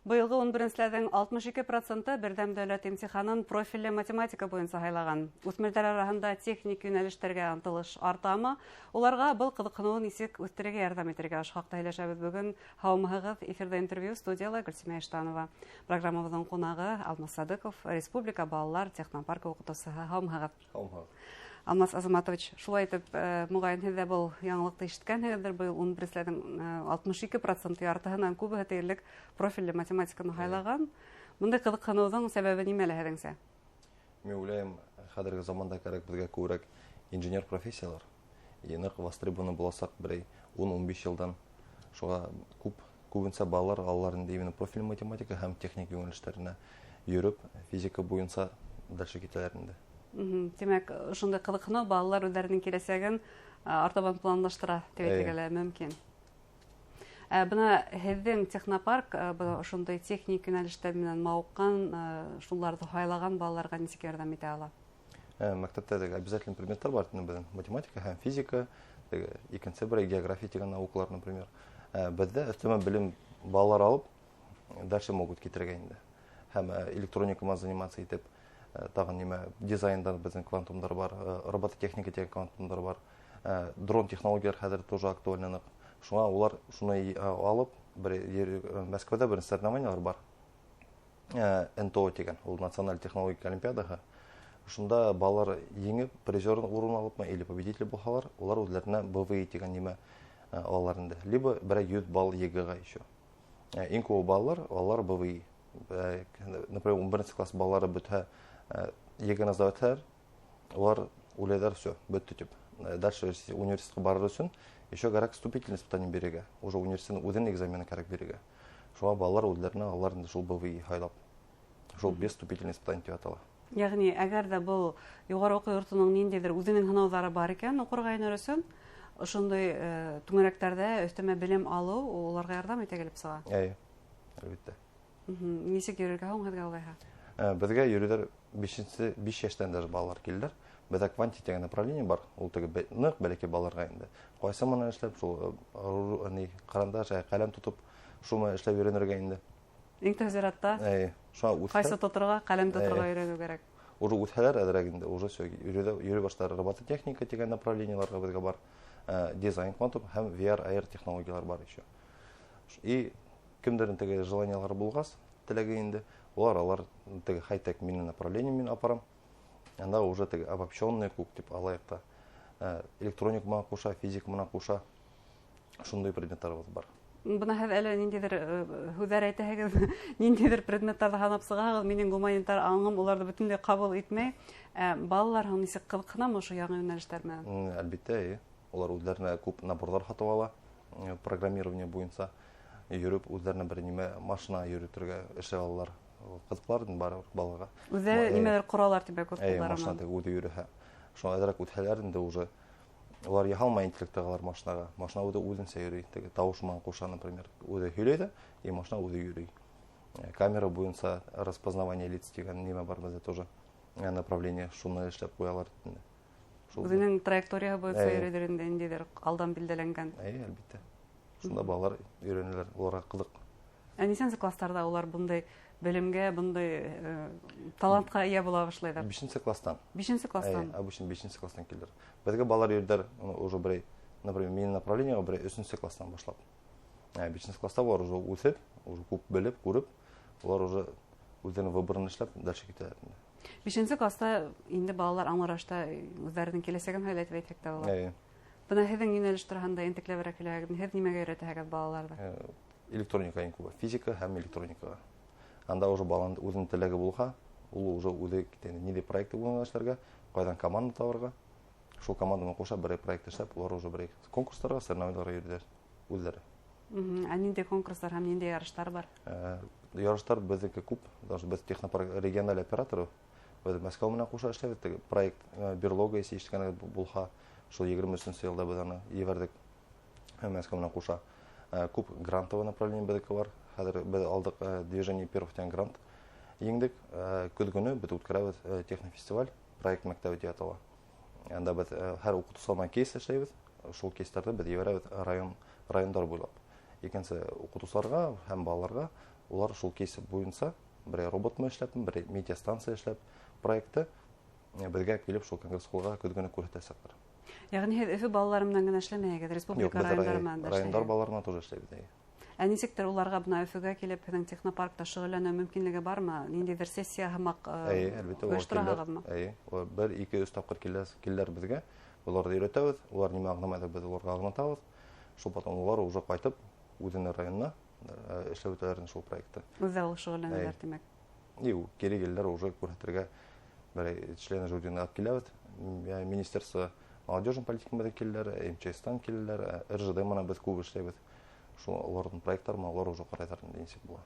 Быйылғы 11-селәрҙең 62 проценты берҙәм дәүләт имтиханын профилле математика буйынса һайлаған. Үҫмерҙәр араһында техник йүнәлештәргә ынтылыш артамы? Уларға был ҡыҙыҡһыныуын нисек үҫтерергә ярҙам итергә? Ошо хаҡта һөйләшәбеҙ бөгөн. Һаумыһығыҙ! Эфирҙа «Интервью», студияла Гөлсимә Иштанова. Программабыҙҙың ҡунағы Алмас Садыҡов, Республика балалар технопаркы уҡытыусыһы. Һаумыһығыҙ! Һаумыһығыҙ! Алмас Азаматович, шулай итеп, моғайын, һеҙ ҙә был яңылыҡты ишеткәнһегеҙҙер: быйыл 11-селәрҙең 62 проценты, яртыһынан күбеһе тиерлек, профилле математиканы һайлаған. Бындай ҡыҙыҡһыныуҙың сәбәбе нимәлә, һеҙҙеңсә? Мин уйлайым, хәҙерге заманда кәрәк беҙгә күберәк инженер профессиялар. И ныҡ востребованы буласаҡ берәй 10-15 йылдан. Шуға күбенсә балалар алалар инде именно профиль математика һәм техник йүнәлештәренә йөрөп, физика буйынса дальше китәләр инде. Тимәк, ошондай ҡыҙыҡһыныу балалар үҙҙәренең киләсәген артабан планлаштыра тип әйтергә лә мөмкин. Ә бына һеҙҙең технопарк бына ошондай техник йүнәлештәр менән мауыҡҡан, шуларҙы һайлаған балаларға нисек ярҙам итә ала? Мәктәптә теге обязательный предметтар бар инде беҙҙең: математика һәм физика, теге икенсе бер география тигән наукалар, например. Беҙҙә өҫтәмә белем балалар алып дальше могут китергә инде. Һәм электроника менән заниматься итеп, тағын нимә, дизайндан беҙҙең квантумдар бар, робототехника тигән квантумдар бар. Дрон технологиялар хәҙер тоже актуальны ныҡ. Шуңа улар шуны алып, бер Мәскәүҙә бер соревнованиялар бар. НТО тигән, ул националь технологик олимпиадаһы. Шунда балалар еңеп, призер урын алыпмы или победитель булһалар, улар үҙләренә БВИ тигән нимә алалар инде. Либо берәй 100 балл ЕГЭ-ға еще. Иң күбе балалар, алар БВИ. Например, 11 класс балалары бөтһә, ЕГЭ-ны сдавать итһәләр, улар уйлайҙар, все, бөттө тип. Дальше университетҡа барыр өсөн еще кәрәк вступительный испытание бирергә. Уже университеттың үҙенең экзамены кәрәк бирергә. Шуға балалар үҙләренә алалар инде шул БВИ һайлап. Шул без вступительный испытание тип атала. Йәғни, әгәр ҙә был юғары уҡыу йортоноң ниндәйҙер үҙенең һынауҙары бар икән, уҡырға инер өсөн ошондай түңәрәктәрҙә өҫтәмә белем алыу уларға ярҙам итә килеп сыға. Эйе, әлбиттә. Нисек йөрөргә һуң һеҙгә улайһа? Беҙгә йөрөйҙәр бишенсе, 5 йәштән даже балалар килделәр. Беҙҙә кванти тигән направление бар, ул теге ныҡ бәләкәй балаларға инде. Ҡайсы менән эшләп, шул ни, карандаш, ҡәләм тотоп, шул менән эшләп өйрәнергә инде. Иң тәү зиратта Эйе, шуңа үҫһә ҡайсы тоторға, ҡәләм тоторға өйрәнеү кәрәк. Уже үҫһәләр әҙерәк инде, уже все, йөрөй башлар. Робототехника тигән направлениеларға беҙгә бар. Дизайн квантум һәм VR, AR технологиялар бар еще. И кемдерҙең теге желаниялары булғас, теләге инде, улар алар теге хай-тек минең направление мин апарам. Анда уже теге обобщенный күк тип алайыҡ та. Электроника менән ҡуша, физика менән ҡуша. Шундай предметтарыбыҙ бар. Бына һеҙ әле ниндәйҙер һүҙҙәр әйтәһегеҙ, ниндәйҙер предметтарҙы һанап сығаһығыҙ, минең гуманитар аңым уларҙы бөтөнләй ҡабул итмәй. Балалар һуң нисек ҡыҙыҡһынамы ошо яңы йүнәлештәр менән? Әлбиттә, эйе. Улар үҙҙәренә күп наборҙар һатып ала, программирование буйынса йөрөп үҙҙәренә бер нимә машина йөрөтөргә эшләп алалар. Ҡыҙыҡлар инде барыбер балаға. Үҙҙәре нимәлер ҡоралар тимәк үҙ ҡулдары Машина менән. теге үҙе йөрөһә. Шуңа әҙерәк үтһәләр инде уже улар яһалма интеллект алар машинаға. Машина үҙе үҙенсә йөрөй, теге тауыш менән ҡуша, например, үҙе һөйләй ҙә, и машина үҙе йөрөй. Камера буйынса распознавание лиц тигән нимә бар беҙҙә тоже, направление, шуны эшләп ҡуялар инде. Шул Үҙенең траекторияһы буйынса Эйе. йөрөйҙөр инде, ниндәйҙер алдан билдәләнгән. Эйе, әлбиттә. Шунда балалар өйрәнәләр, уларға ҡыҙыҡ. Ә нисәнсе класстарҙа улар бындай белемгә, бындай талантҡа эйә була башлайҙар? Бишенсе класстан. Бишенсе класстан. Эйе, обычно бишенсе класстан киләләр. Беҙгә балалар йөрөйҙәр, уже берәй, например, минең направлениеға берәй өсөнсө класстан башлап. Бишенсе класста улар уже үҫеп, уже күп белеп, күреп, улар уже үҙҙәренең выборын эшләп дальше китәләр инде. Бишенсе класста инде балалар аңлы рәүештә үҙҙәренең киләсәген һайлай тип әйтһәк тә була. Эйе. Бына һеҙҙең йүнәлеш тураһында ентекләберәк һөйләгеҙ. Һеҙ нимәгә өйрәтәһегеҙ балаларҙы? Электроника иң күбе, физика һәм электроникаға. Анда уже баланың үҙенең теләге булһа, ул уже үҙе китә инде. Ниндәй проект уйлап эшләргә, ҡайҙан команда табырға. Шул команда менән ҡуша берәй проект эшләп, улар уже берәй конкурстарға, соревнованияларға йөрөйҙәр үҙҙәре. Ә ниндәй конкурстар һәм ниндәй ярыштар бар? Ярыштар беҙҙеке күп, даже беҙ технопарк региональ операторы, беҙ Мәскәү менән ҡуша эшләйбеҙ. Теге проект Берлога, если ишеткәнегеҙ булһа, шул 23-нсе йылда беҙ аны ебәрҙек Мәскәү менән ҡуша. Күп грантовый направление беҙҙеке бар. Хәҙер беҙ алдыҡ Движение первых тигән грант еңдек. Көҙ көнө беҙ үткәрәбеҙ технофестиваль, проект мәктәбе тип атала. Анда беҙ һәр уҡытыусы менән кейс эшләйбеҙ. Шул кейстәрҙе беҙ ебәрәбеҙ райондар буйлап. Икенсе уҡытыусыларға һәм балаларға Улар шул кейс буйынса берәй роботмы эшләп, берәй метеостанция эшләп проекты беҙгә килеп шул конгресс-холлға көҙгөнө күрһәтәсәктәр. Йәғни һеҙ Өфө балалары менән генә эшләмәйһегеҙ, республика райондары менән дә Райондар балалары менән тоже эшләйбеҙ. Ә нисектер уларға бына Өфөгә килеп һеҙҙең технопаркта шөғөлләнеү мөмкинлеге бармы? Ниндәйҙер сессия һымаҡ ойоштораһығыҙмы? Эйе, улар бер, ике, өс тапҡыр киләләр беҙгә. Уларҙы өйрәтәбеҙ, улар нимә аңламайҙар, беҙ уларға аңлатабыҙ. Шул потом улар уже ҡайтып үҙенең районына эшләп үтәләр шул проектты. Үҙҙәре ул шөғөлләнәләр, тимәк. И кире киләләр уже күрһәтергә берәй члены жюрины алып киләбеҙ. Министерство молодежной политики менән киләләр, МЧСтан киләләр, РЖД менән беҙ күп эшләйбеҙ. Шул уларҙың проекттары менән улар уже ҡарайҙар инде нисек була.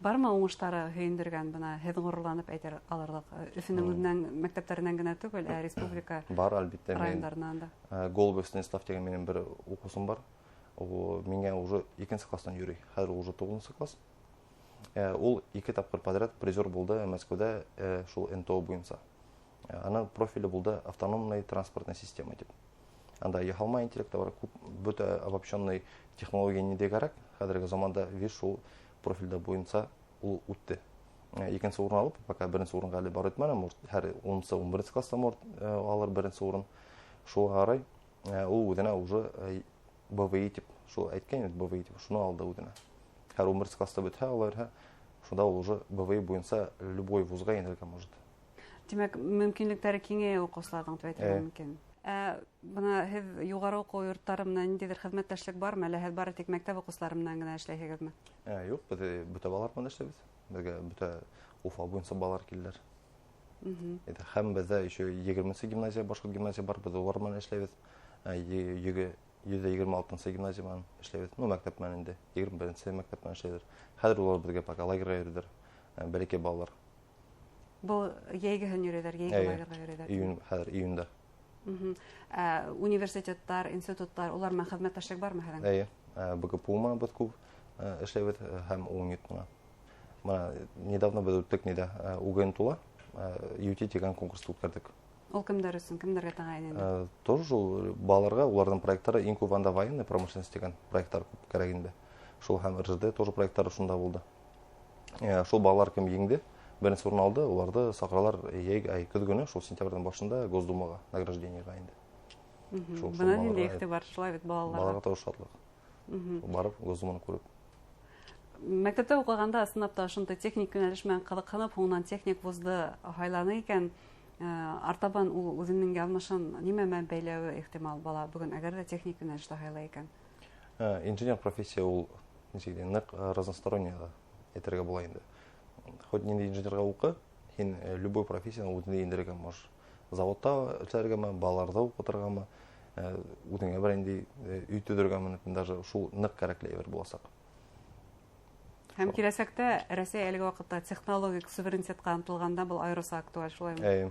Бармы уңыштары һөйөндөргән, бына һеҙ ғорурланып әйтер алырлыҡ, Өфөнөң үҙенән мәктәптәренән генә түгел, ә республика Бар, әлбиттә, мин, райондарынан да. Голубев Станислав тигән минең бер уҡыусым бар. Ул миңә уже икенсе класстан йөрөй. Хәҙер ул уже туғыҙынсы класс. Ул ике тапҡыр подряд призер булды Мәскәүҙә, шул НТО буйынса. Аның профиле булды автономный транспортная система тип. Анда яһалма интеллект бар, күп бөтә обобщенный технология ниндәй кәрәк. Хәҙерге заманда виш шул профилдә буйынса ул үтте. Икенсе урын алып, пока беренсе урынға әле барып етмәне, может, һәр унынсы, ун беренсе класста, может, алыр беренсе урын. Шуға ҡарай, ул үҙенә уже, БВИ тип, шул әйткән инде, БВИ тип, шуны алды үҙенә. Һәр ун беренсе класста бөтһә, алар һә, шунда ул уже БВИ буйынса любой вузға инергә может. Тимәк, мөмкинлектәре киңәйә уҡыусыларҙың тип әйтергә мөмкин. Бына һеҙ юғары уҡыу йорттары менән ниндәйҙер хеҙмәттәшлек бармы, әллә һеҙ бары тик мәктәп уҡыусылары менән генә эшләйһегеҙме? Юҡ, беҙ бөтә балалар менән эшләйбеҙ. Беҙгә бөтә Уфа буйынса балалар киләләр. Һәм беҙҙә еще егерменсе гимназия, башҡорт гимназия бар, беҙ улар менән эшләйбеҙ. Йөҙ ҙә егерме алтынсы гимназия менән эшләйбеҙ. Ну, мәктәп менән инде, егерме беренсе мәктәп менән эшләйбеҙ. Хәҙер улар беҙгә пока лагерға йөрөйҙәр, бәләкәй балалар. Был йәйгеһен йөрөйҙәр, йәйге лагерға йөрөйҙәр. Июнь, хәҙер июньдә. Университеттар, институттар, улар менән хеҙмәттәшлек бармы һеҙҙең? Эйе. БГПУ менән беҙ күп эшләйбеҙ, һәм УНИТ менән. Бына недавно беҙ үттек ниҙә, УГНТУ-ла, UT тигән конкурсты үткәрҙек. Ул кемдәр өсөн, кемдәргә тәғәйенләнде? Тоже шул балаларға, уларҙың проекттары иң күп анда военная промышленность тигән проекттар күп кәрәк инде. Шул һәм РЖД тоже проекттары шунда булды. Шул балалар кем еңде, беренсе урын алды, уларҙы саҡыралар йәй, ай, көҙ көнө, шул сентябрҙең башында Госдумаға награждениеға инде. Шул Бына балаларға ниндәй иғтибар, шулай бит балаларға. Балаларға тоже шатлыҡ. Барып Госдуманы күреп. Мәктәптә уҡығанда ысынлап та ошондай техник йүнәлеш менән ҡыҙыҡһынып, һуңынан техник вузды һайланы икән, артабан ул үҙенең яҙмышын нимә менән бәйләүе ихтимал бала бөгөн, әгәр ҙә техник йүнәлеште һайлай икән? Инженер профессия ул нисек тием, ныҡ разносторонняя әйтергә була инде. Хоть ниндәй инженерға уҡы, һин любой профессияны үҙеңә индерергә можешь. Заводта эшләргәме, балаларҙы уҡытырғамы, үҙеңә бер ниндәй өй төҙөргәме, даже шул ныҡ кәрәкле әйбер буласаҡ. Һәм киләсәктә Рәсәй әлеге ваҡытта технологик суверенитетҡа ынтылғанда был айырыуса актуаль, шулаймы? Эйе.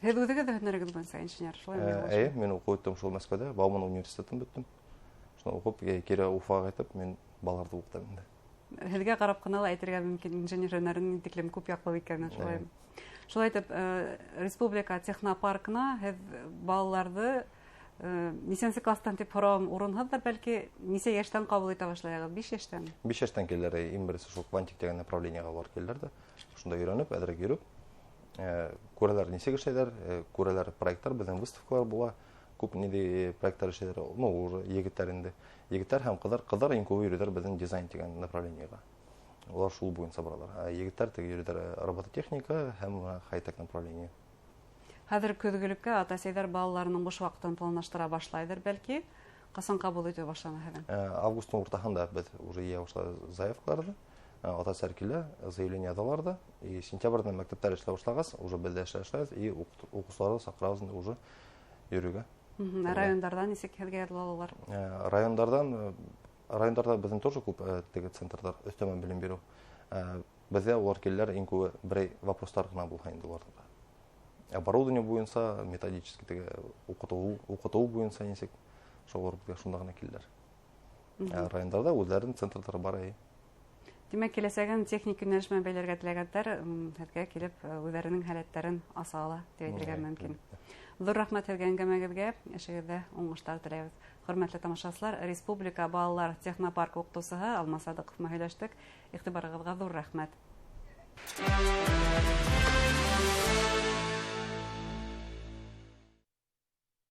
Һеҙ үҙегеҙ ҙә һөнәрегеҙ буйынса инженер, шулаймы? Эйе, мин уҡып үттем шул Мәскәүҙә, Бауман университетын бөттөм. Шунан уҡып, кире Уфаға ҡайтып, мин балаларҙы уҡытам инде. Һеҙгә ҡарап ҡына ла әйтергә мөмкин, инженер һөнәренең ни тиклем күп яҡлы икәнен, шулаймы? Шулай итеп, республика технопаркына һеҙ балаларҙы нисәнсе класстан тип һорауым урынһыҙҙыр, бәлки нисә йәштән ҡабул итә башлайһығыҙ? 5 йәштән? 5 йәштән киләләр, иң беренсе шул квантик тигән направлениеға улар киләләр ҙә. Шунда өйрәнеп, әҙерәк йөрөп, күрәләр нисек эшләйҙәр, күрәләр проекттар, беҙҙең выставкалар була, күп ниндәй проекттар эшләйҙәр, ну, уже егеттәр инде. Егеттәр һәм ҡыҙҙар, ҡыҙҙар иң күбе йөрөйҙәр беҙҙең дизайн тигән направлениеға. Улар шул буйынса баралар. Ә егеттәр теге йөрөйҙәр робототехника һәм хай-тек направление. Хәҙер көҙгөлөккә ата-әсәйҙәр балаларының буш ваҡытын планлаштыра башлайҙыр, бәлки. Ҡасан ҡабул итеү башлана һеҙҙең? Августтың уртаһында беҙ уже йыя башлай заявкаларҙы. Ата-әсәләр килә, заявление яҙалар ҙа. И сентябрҙә мәктәптәр эшләй башлағас, уже беҙ ҙә эшләй башлайбыҙ, и уҡыусыларҙы саҡырабыҙ инде уже йөрөүгә. Ә райондарҙан нисек һеҙгә яҙыла алалар? Райондарҙа беҙҙең тоже күп теге центрҙар өҫтәмә белем биреү. Беҙҙә улар киләләр, иң күбе берәй вопростар ғына булһа инде уларҙың. Оборудование буйынса, методический теге уҡытыу буйынса нисек, шул беҙгә шунда ғына киләләр. Райондарҙа үҙҙәренең центрҙары бар, әйе. Тимәк, киләсәген техник йүнәлеш менән бәйләргә теләгәндәр һеҙгә килеп үҙҙәренең һәләттәрен аса ала тип әйтергә мөмкин. Ҙур рәхмәт һеҙгә әңгәмәгеҙгә, эшегеҙҙә уңыштар теләйбеҙ. Хөрмәтле тамашасылар, Республика балалар технопарк уҡытыусыһы Алмаз Садыҡов менән һөйләштек. Иғтибарығыҙға ҙур рәхмәт.